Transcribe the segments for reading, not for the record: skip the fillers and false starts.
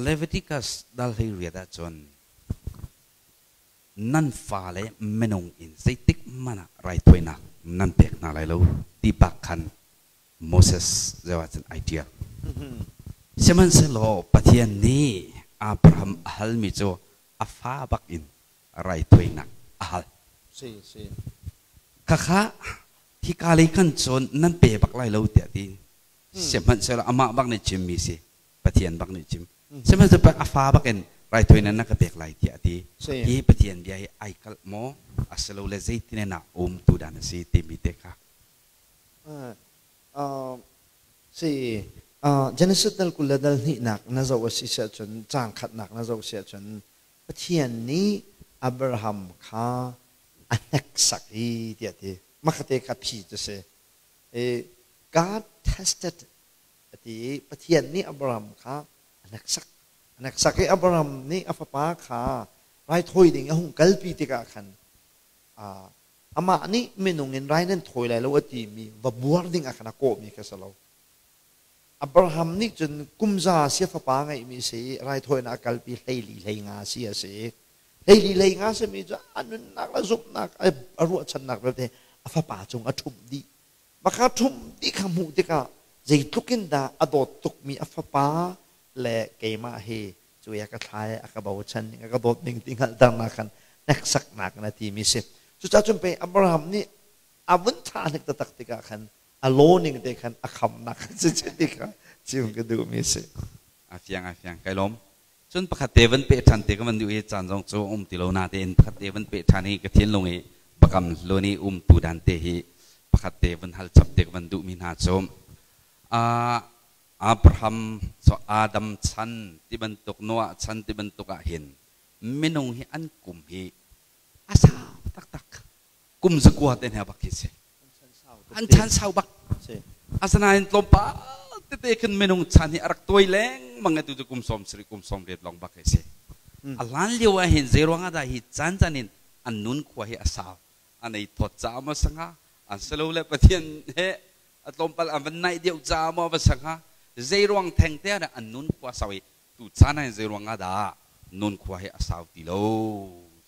Leviticus dal 18 ahcun nan fale minung in zeitik hmanh ah raithawinak nan pek hna lai lo ti bak khan Moses zeu ahcun ai ṭial. Sihmanhsehlaw Pathian nih Abraham a halmi cu a fa bak in raithawinak a hal. Si, si. Khakha hika lei khan cun nan pe bak lai lo tiah ti. Sihmanhsehlaw amah bak nih chimmi si. Pathian bak nih chim. Sihmanhsehlaw a fa bak in raithawinak na ka pek lai tiah a ti. Hi Pathian bia hi ai kalh maw asilole zeitin in ah um tu dan a si timi te kha. Si Genesis dal 20 le dal hnihnak na zoh a si ahcun caang khatnak na zoh si ahcun Pathian nih Abraham kha a hneksak i tiah ti. Makhate kha phi cu si. God tested a ti i Pathian nih Abraham kha a hneksak. A hneksak i Abraham nih a fapa kha raithawi ding a hung kalpi tikah khan amah nih minung in rai nan thawi lai lo a timi va buar ding ah khan a kawhmi kha si lo. Abraham nih cun kum za sia fapa ngeihmi si i raithawinak a kalpi 14 hleinga si a si. 14 hleinga simi cu a nunnak le zumhnak a ruahchannak vialte a fapa cung a ṭhumh dih. Maka ṭhumh dih kha hmuh tikah zeitluk in dah a dawt tukmi a fapa le keimah hi cu a ka thlai a ka bochan ning a ka dawt ning ti hngalhternak khan hneksaknak na timi si. Cucaah cun pei Abraham nih a vun tha hnik taktak tikah khan a law ning te khan a khamnak si ti kha chim ka duhmi si. A fiang a fiang kai lawm. Cun pakhat te van peh ṭhan te ka van duh i caan zong cu um ti lo natein pakhat te van peh ṭhan i ka thinlung i bakam hlun i um tu dan te hi pakhat te van hal chap te ka van duhmi hna cu Abraham so Adam chan ti bantuk Noah chan ti bantuk ah hin minung hi an kum hi a sau taktak kum zakua te hna bak khi si an chan sau bak asinain tlawmpal tete khin minung chan hi a rak tuai lengmang atu cu kum 70 kum 80 lawng bak hi si a hlan lio ah hin zeiruang ah dah hi caan caan in an nun khua hi a sau an ei thawt caah maw sangha an silo le Pathian he a tlawmpal an van naih deuh caah maw va sangha zeiruang theng te ah an nun khua sau i tu caan ah hin zeiruang ah dah nun khua hi a sau ti lo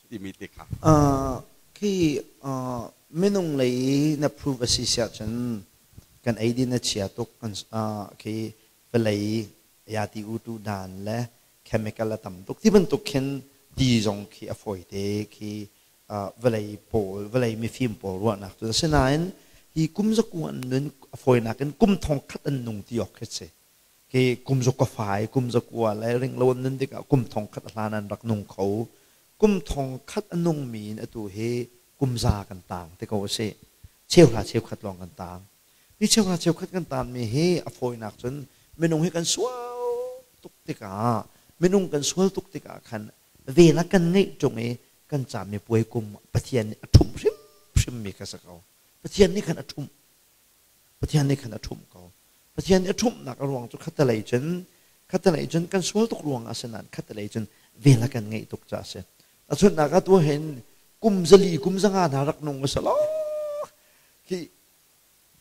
timi te kha. Khi minung lei na proof a si siah cun kan eidin a chia tuk kan khi vawlei yati utu dan le chemical a tam tuk ti bantuk khin ti zong khi a fawi te khi vawlei pawl vawlei mifim pawl ruahnak cu asinain hi kum zaku an nun a fawinak in kum thong khat an nung ti awk khi si. Khi kum zuk a fai kum zakua le ring lo an nun tikah kum thong khat a hlan an rak nung kho. Kum thong khat a nungmi in atu hi kum za kan tang ti ko a si. Cheuhra cheukhat lawng kan tang. Hi cheuhra cheukhat kan tanmi hi a fawinak cun minung hi kan sual tuk tikah minung kan sual tuk tikah khan vel a kan ngeih ṭung i kan cami puai kum Pathian nih a ṭhumh hrimhrimmi kha si ko. Pathian nih khan a ṭhumh. Pathian nih khan a ṭhumh ko. Pathian nih a ṭhumhnak a ruang cu khattelei cun khattelei cun kan sual tuk ruang ah si nain khattelei cun vel a kan ngeih tuk caah a si. Tahchunhnak ah tu hin kum 400 kum 500 hna rak nung a si lo. Khi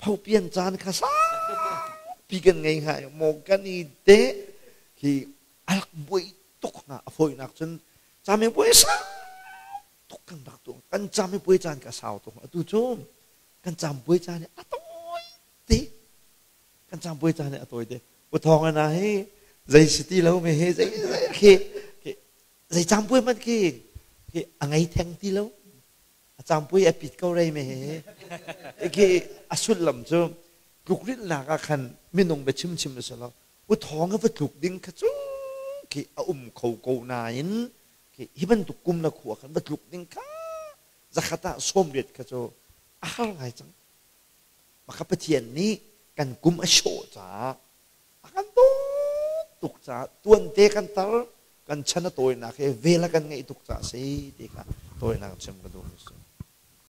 phopian caan kha saupi kan ngei hnga i maw kan i te khi a rak buai tuk hnga a fawinak cun cami buai sau tuk kan rak tuah kan cami puai caan ka sau tuk atu cu kan campuai caan hi a tawi te kan campuai caan hi a tawi te uthawng ana hi zei si ti lo me he zei zei khi zei campuai man khi khi a ngei theng ti lo a campuai a pit ko rei me he khi a sullam cu tlukrilhnak ah khan minung bia chim chim a si lo uthawng a va tluk ding kha cu khi a um kho ko nain khi hi bantuk kum na khua khan va tluk ding kha zakhat ah 80 kha cu a har ngai cang. Maka Pathian nih kan kum a sawh caah a kan dawt tuk caah tuante kan tar kan chan a tawinak he vel a kan ngeih tuk caah si ti kha tawinak chim ka duh mi si.